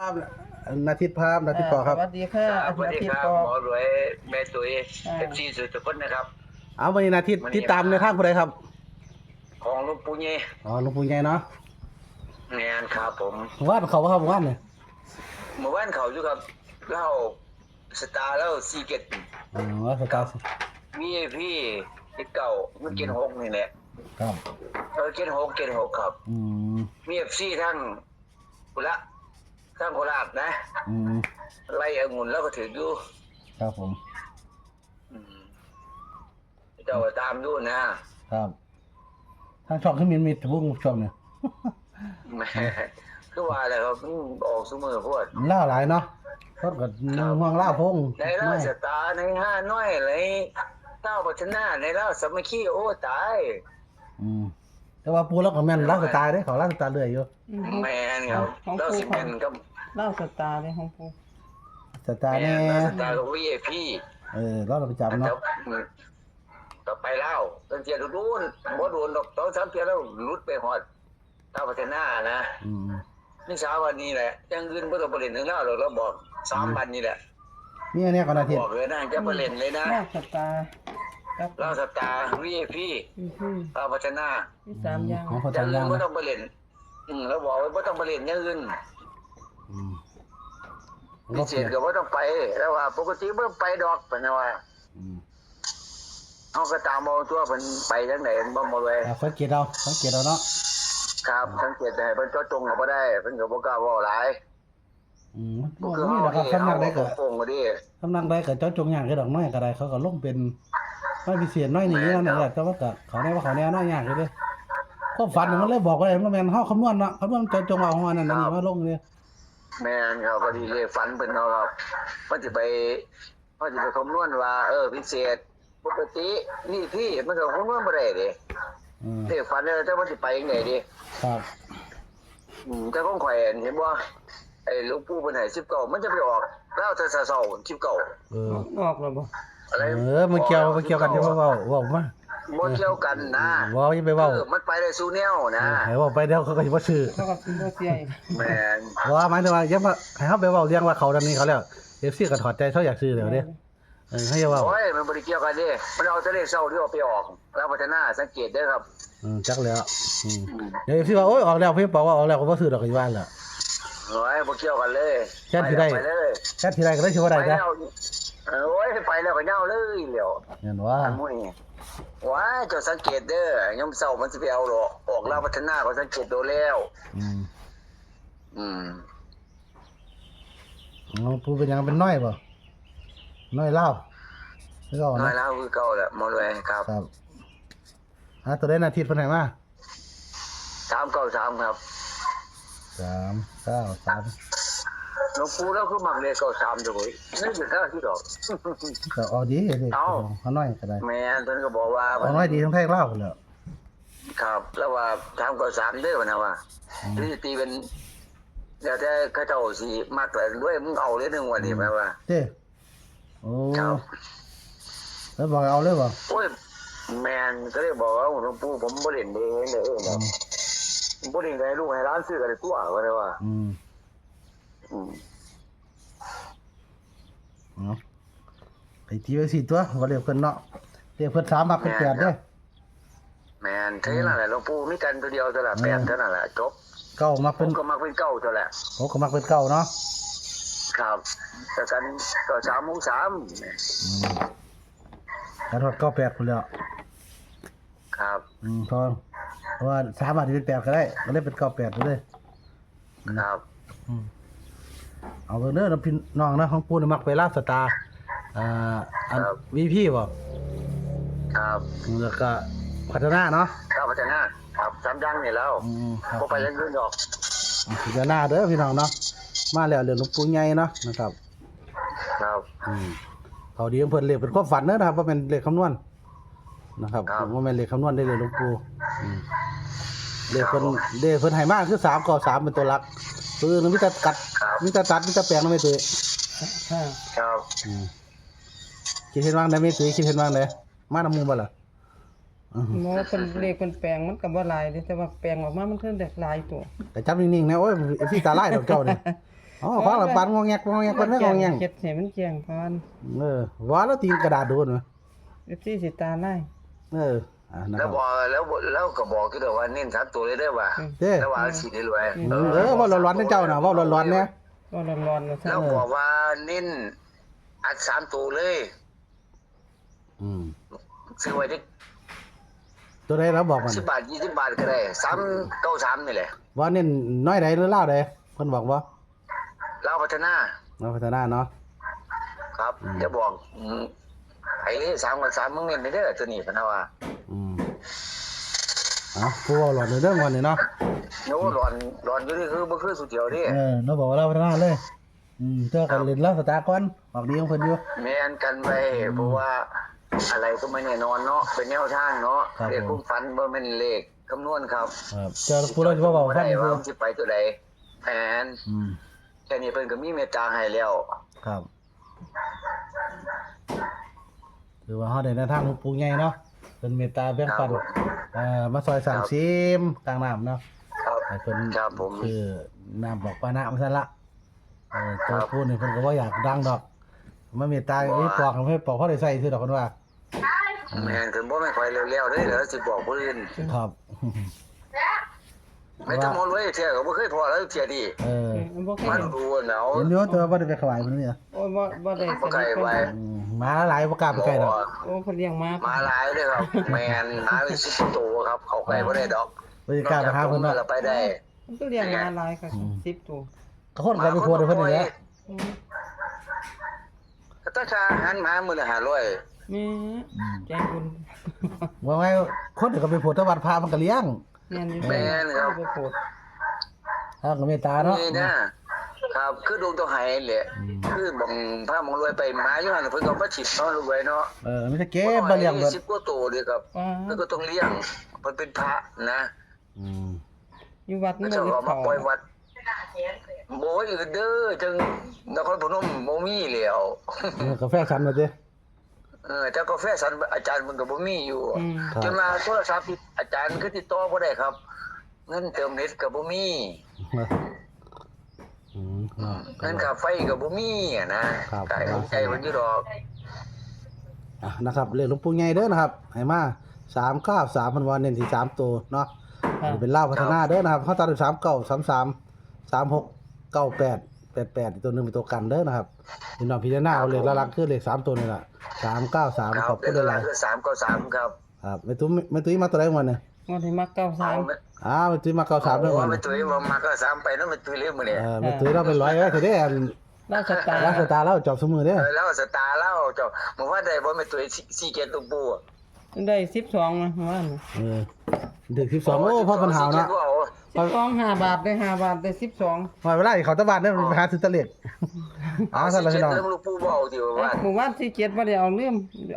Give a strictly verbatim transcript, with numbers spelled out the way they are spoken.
ครับ นาทิตย์ครับ นาทิตย์ อ่า ปอครับ สวัสดีค่ะ ครับ อาทิตย์ สวัสดีครับ อาทิตย์ปอ หมอรวย แม่ตุ้ย อ่า เอฟซี สุดทุกคนนะครับ เอา วันนี้นาทิตย์ วันนี้ ติดตามในทางผู้ใดครับ ของหลวงปู่ใหญ่ อ๋อ หลวงปู่ใหญ่เนาะ แม่นครับผม เมื่อวานเขาบ่ครับ เมื่อวานเนี่ย เมื่อวานเขาอยู่ครับ เล่าสตาร์เล่าสี่เจ็ด อ๋อ สตาร์ วีไอพี เจ็ดเก้า มัน อืม เจ็ดหก นี่แหละ ครับ เออ เจ็ดหก เจ็ดหก ครับ อืม มี เอฟซี ทั้ง พุ้นละ ทางโคราชนะ อืม ไล่องุ่นแล้วก็ถืออยู่ ครับผม อืม เจ้าก็ตามอยู่นะ ครับ ทางช่องคือมินมิดพวกช่องเนี่ย แหม คือว่าอะไรครับ มันออกซุมื้อโพด ล่าหลายเนาะ เพิ่นก็ ครับ ห่วงล่าพง ในล่าสตาร์ ในห้าน้อย ในเต้าพัฒนา ในล่าสามัคคี โอ้ ตาย อืม แต่ว่าปู่เราก็แม่น แม่น ล่าสตาร์เด้ เขาล่าสตาร์เรื่อยอยู่ อืม แม่นครับ ของ ของปู่ เราสิแม่นกับ เล่าสตาร์เลยของปู่ สตาร์ แม่น แน่ เล่าสตาร์กับ วีไอพี เออ เราประจำเนาะ แต่ อืม ก็ไปลาวตั้งแต่โดนๆ บ่โดนดอก สองสามเทื่อแล้วหลุดไปฮอดเต้าพัฒนานะ อืม มีสามวันนี้แหละ อย่างอื่นบ่ต้องไปเล่นถึงลาวดอก เราบอกสาม อืม วันนี้แหละ มีอันเนี้ยก่อนอาทิตย์ บอกเลยนะ จะไปเล่นเลยนะ ล่าสตาร์ ครับ ล่าสตาร์ วีไอพี อือหือ เต้าพัฒนา มีสามอย่าง ของพัฒนา อย่างอื่นบ่ต้องไปเล่น อืม เราบอกว่าบ่ต้องไปเล่นอย่างอื่น อืม พิเศษก็บ่ต้องไป แล้วว่าปกติบ่ไปดอก เพิ่นว่า อืม เฮาก็ตามเอาตัวเพิ่นไปทางใด บ่ บ่เลย อ่า สังเกตเอา สังเกตเอาเนาะ ครับ สังเกตให้เพิ่นเจาะจงก็บ่ได้ เพิ่นก็บ่กล้าเว้าหลาย อืม บ่คือ บ่มีดอกครับ เฮา สำนักใดก็ เฮาโป่งก็ดี สำนักใดก็เจาะจงยากอยู่ดอก น้อยก็ได้ เขาก็ลงเป็นน้อยพิเศษ น้อยนี่ แม่น นั่นแหละ ครับ แต่ว่าก็เขาแน่ว่าเขาแน่น้อยยากอยู่เด้ ความฝันน่ะมันเลยบอกว่า มันแม่นเฮาคำนวณเนาะ คำนวณเจาะจงเอาของอันนั้นอันนี้ ครับ มาลงเด้ แม่นครับ พอดีเลขฝันเพิ่นเนาะครับ มันสิไป เขาสิไปคำนวณว่า เออ พิเศษ ปกติ นี่พี่ มันก็คำนวณบ่ได้เด้ อืม เลขฝันเนี่ย แต่ว่าสิไปจังได๋เด้ ครับ อืม แต่ของข่อยเห็นบ่ ไอ้หลวงปู่เพิ่นให้สิบเก้า มันจะไปออกลาวแต่เช้าๆ สิบเก้า เออ ออกแล้วบ่ อะไร เออ มันเกี่ยว บ่ มันเกี่ยวกันที่ว่าเว้า เว้ามา บ่เกี่ยวกันนะ เออ เว้าอย่าไปเว้า เออ มันไปได้สู่แนวนะ เออ ให้เว้าไปเดี๋ยวเขาก็สิบ่ซื้อ เขาก็สิบ่เชื่ออีก แม่น ว่าหมายถึงว่าอย่ามาให้เฮาไปเว้าเรื่องว่าเขาทางนี้เขาแล้ว เอฟซี ก็ถอดใจเขาอยากซื้อแล้วเด้ เออ ให้เว้า โอ้ย มันบ่ได้เกี่ยวกันเด้ มันเอาแต่เลขเช้าที่ออกไปออก ลาวพัฒนา สังเกตเด้อครับ อืม จักแล้ว อืม อืม เดี๋ยว เอฟซี ว่า โอ้ย ออกแล้ว พี่บอกว่าออกแล้วก็บ่ซื้อดอก ก็สิว่าแหละ โอ้ย บ่เกี่ยวกันเลย แค่ที่ได้ ไปแล้ว ไปเลย แค่ที่ได้ก็ได้สิบ่ได้ ไป จ้ะ แล้ว เออ โอ้ย ไปแล้วก็ยาวเลยแล้ว เห็นว่า อันหมู่นี้ ว้าย เจ้าสังเกตเด้อ ยามเช้ามันสิไปเอาดอก ออกลาวพัฒนา ก็สังเกตโดนแล้ว อืม อืม อ๋อ ปู่เป็นหยัง เป็นน้อยบ่ น้อยลาว คือเก่านะ น้อยลาวคือเก่าแหละ หมอรวยครับ ครับ อ่ะ ตัวใดนาทิตย์เพิ่นให้มา สามเก้าสาม ครับ สามเก้าสาม หลวงปู่เราคือมักเลขเก้าสามอยู่เว้ย นี่อยู่แค่ที่ดอก ก็เอาดี เลข เอ้า ของเขาน้อยก็ได้ แม่น เพิ่นก็บอกว่า เอาน้อยดีทั้งไทยลาวแหล้ว ครับ แล้วว่า สามเก้าสาม เด้อ นะว่า อืม หรือสิตีเป็น แล้วแต่เขาเจ้าสิมักอะไรด้วย มึงเอาเลยหนึ่งวันนี้ อืม แม่ว่า เจ้ โอ้ ครับ แล้วบอกเอาเลยบ่ โอ้ย แม่น ก็เลยบอกว่า หลวงปู่ ผมบ่เล่นเด้ เด้อ อืม บ่เล่น ให้ลูกให้หลานซื้อกันเลยตัว ว่าได้ว่า อืม อืม เอา ไปตีไว้สี่ตัว ว่าเลขเพิ่นเนาะ เลขเพิ่นสามมักเป็นแปดเด้อ แม่นครับ แม่น เท่านั้นแหละ หลวงปู่มีกันตัวเดียวเท่านั้น เออ แปดเท่านั้นแหละ จบ เก้ามักเป็น ผมก็มักเป็นเก้าเท่าแหละ ผมก็มักเป็นเก้าเนาะ ครับ แต่กันก็สามหกสาม อืม กันฮอดเก้าแปดพุ้นแล้ว ครับ อืม เพราะ เพราะว่าสามารถที่เป็นแปดก็ได้ ก็เลยเป็นเก้าแปดไปเลย ครับ อืม เอาเบิ่งเด้อนะพี่น้องนะ ของปู่นี่มักไปลาวสตาร์ อ่า อัน ครับ วีพี บ่ ครับ แล้วก็พัฒนาเนาะ ครับ พัฒนา ครับ สามอย่างนี่แล้ว อืม ครับ บ่ไปอย่างอื่นดอก พิจารณาเด้อพี่น้องเนาะ มาแล้วเรื่องหลวงปู่ใหญ่เนาะนะครับ ครับ อืม เขาดีของเพิ่นเลขเป็นความฝันเด้อนะครับ บ่แม่นเลขคำนวณ นะครับ ครับ บ่แม่นเลขคำนวณได้เลยหลวงปู่ อืม เลขเพิ่น ครับ เลขเพิ่นให้มาคือ สามเก้าสาม เป็นตัวหลัก ตัวอื่นมีแต่ตัด ครับ มีแต่ตัด มีแต่แปลงนะแม่ตุ้ย ค่ะ ครับ อืม คิดเห็นว่าไงแม่ตุ้ย คิดเห็นว่าไง มานำหมู่บ่ล่ะ อืม หมอเพิ่นเลขเพิ่นแปลงมันก็บ่หลายเด้ แต่ว่าแปลงออกมามันคือได้หลายตัว แต่จับนิ่งๆนะ โอ้ย เอฟซี ตาลายดอกเจ้านี่ อ๋อ ฟังแล้วปานงอแงกงอแงก เพิ่นไม่งอแงก เฮ็ดให้มันแจ้งก่อน เออ ว่าแล้วตีกระดาษดูนะ เอฟซี สิตาลาย เออ อ่ะ นะ แล้ คว รับ บอก แล้ว แล้วก็บอกคือเดียวว่าเน้นสามตัวเลยเด้อว่า อืม เด้ แล้วว่าสิได้รวย อืม เออ เว้าร้อนๆนะเจ้าน่ะ เว้าร้อนๆเนี่ย เว้าร้อนๆนะ แล้วบอกว่าเน้นอัดสามตัวเลย อืม ซื้อไว้ที่ ตัวใดแล้วบอกมัน สิบบาท ยี่สิบบาทก็ได้ สามเก้าสาม นี่แหละ ว่าเน้นน้อยใดหรือลาวใด เพิ่นบอกบ่ ลาวพัฒนา ลาวพัฒนาเนาะ ครับ อืม จะบอก อืม ไอ้ สามเก้าสาม มึงเน้นไปเด้อ ตัวนี้ เพิ่นว่า อืม เอ้า ผู้เว้าร้อนเด้อ งวดนี้เนาะ โอ้ ร้อน ร้อนอยู่นี่ คือบ่คือสุดเดียวเด้ เออ เนาะ บอกว่าลาวพัฒนาเลย อืม เจ้าก็ ครับ เล่นลาวสตาร์ก่อน ออกดีของเพิ่นอยู่ แม่นกันไว้ อืม เพราะว่าอะไรก็ไม่แน่นอนเนาะ เป็นแนวทางเนาะ ครับ เลข ผม ความฝันบ่แม่นเลขคำนวณครับ ครับ เจ้าผู้เราจะมาบอก บ่ได้ ฟัง ว่ามันสิไปตัวใด แม่น อืม แค่นี้เพิ่นก็มีเมตตาให้แล้ว ครับ ถือว่าเฮาได้แนวทางหลวงปู่ใหญ่เนาะ เพิ่นเมตตาแบ่งปัน ครับผม เอ่อ มาซอยสร้าง ครับ เสมกลางน้ำเนาะ ครับ ให้เพิ่น ครับผม คือน้ำบอกปานะมันซั่นละ เออ ตัว ครับ ปู่นี่เพิ่นก็บ่อยากดังดอก มาเมตตา บ่ มีปอกให้ปอกพอได้ใส่ซื่อดอกเพิ่นว่า แม่น เพิ่นบ่แม่นข่อยแล้วๆเด้อ เดี๋ยวสิบอกผู้อื่น ครับ ไม่ต้องมารวยเทื่อก็บ่เคยพอแล้วเทื่อดี เออ เออ บ่เคย มาดูเอา เห็นอยู่ แต่ว่าบ่ได้ไปถวายเพิ่นเนี่ย โอ้ย บ่ บ่ได้ บ่ไกล สนิทกัน ไว้ อืม หมาหลายบ่กล้าไปใกล้ดอก โอ้ เพิ่นเลี้ยงหมา หมาหลายเด้อครับ แม่น หมาเป็นสิบตัวครับ เข้าใกล้บ่ได้ดอก บ่ได้กล้าไปหาเพิ่นเนาะ นอกจากผมแล้วไปได้ มันก็เลี้ยงหมาหลายค่ะ อืม สิบตัว ก็คนก็ไปโพสต์ให้เพิ่นนี่แหละ อืม ก็ต้องค่าอาหารหมามื้อละห้าร้อย แม่ อืม ใจบุญ ว่าไง คนก็ไปโพสต์ที่วัดพระมันก็เลี้ยง แม่นอยู่ แม่นครับ ไปโพสต์ ทางก็เมตตาเนาะ นี่นะ ครับ คือดวงเจ้าไห้แหละ อืม คือบังพระบังรวยไปหมาอยู่หั่น เพิ่นก็เอามาถิ่มเนาะ รวยเนาะ เออ มันจะเก็บมาเลี้ยงเบิด สิบกว่าตัวเด้อครับ อ่า เพิ่นก็ต้องเลี้ยง เพิ่นเป็นพระนะ อืม อยู่วัดมัน เจ้า บ่ ก็เอามาปล่อยวัด บ่อึดเด้อ จังนครพนมบ่มีแล้ว เออ กาแฟฉันมาเด้อ เออ แต่กาแฟฉันอาจารย์มันก็บ่มีอยู่ อืม ครับ จนว่าโทรศัพท์ที่อาจารย์คือติดต่อบ่ได้ครับ เงินเติมเน็ตก็บ่มี อืม เนาะ เงินค่าไฟก็บ่มีอะนะ ครับ ก็ให้ใจมันอยู่ดอก อ่ะ นะครับ เลขหลวงปู่ใหญ่เด้อนะครับ ให้มา สามเก้าสาม เพิ่นว่าเน้นที่สามตัวเนาะ ครับ อันนี้เป็นลาวพัฒนาเด้อนะครับ เขาตัดเป็น สามเก้า สามสาม สามหก เก้าแปด แปดแปด อีกตัวหนึ่งเป็นตัวกันเด้อนะครับ พี่น้องพิจารณาเอา เลขหลักๆคือเลขสามตัวนี่แหละ สามเก้าสาม ครับ ขอบคุณหลายๆ เลขหลักคือ สามเก้าสาม ครับ ครับ แม่ตุ้ย แม่ตุ้ยมาตัวใดงวดเนี่ย งวดนี้มา เก้าสาม เอาแม่ อ้าว แม่ตุ้ยมา เก้าสาม เด้องวด แม่ตุ้ยว่ามา เก้าสาม ไปเนาะ แม่ตุ้ยลืมมื้อนี้ เออ แม่ตุ้ยเราไปร้อยไว้เถอะเด้ อัน ลาวสตาร์ ลาวสตาร์เราจอบซุมื้อเด้ เออ ลาวสตาร์เราจอบ มื้อวานได้บ่แม่ตุ้ย สี่เจ็ด หลวงปู่อะ ได้สิบสองนะเมื่อวานน่ะ เออ ถือ สิบสอง โอ้ พ่อปัญหาเนาะ สี่เจ็ด เอา สิบสอง ห้าบาทได้ ห้าบาทได้สิบสอง ว่าเวลาเขาตะบานเนี่ย อ๋อ ไปหาซื้อตะเล็ก เอา เอา สั่นละพี่น้อง สี่เจ็ด เริ่มหลวงปู่บ่เอาติว่า เอ้ย มื้อวาน สี่เจ็ด บ่ได้เอา ลืม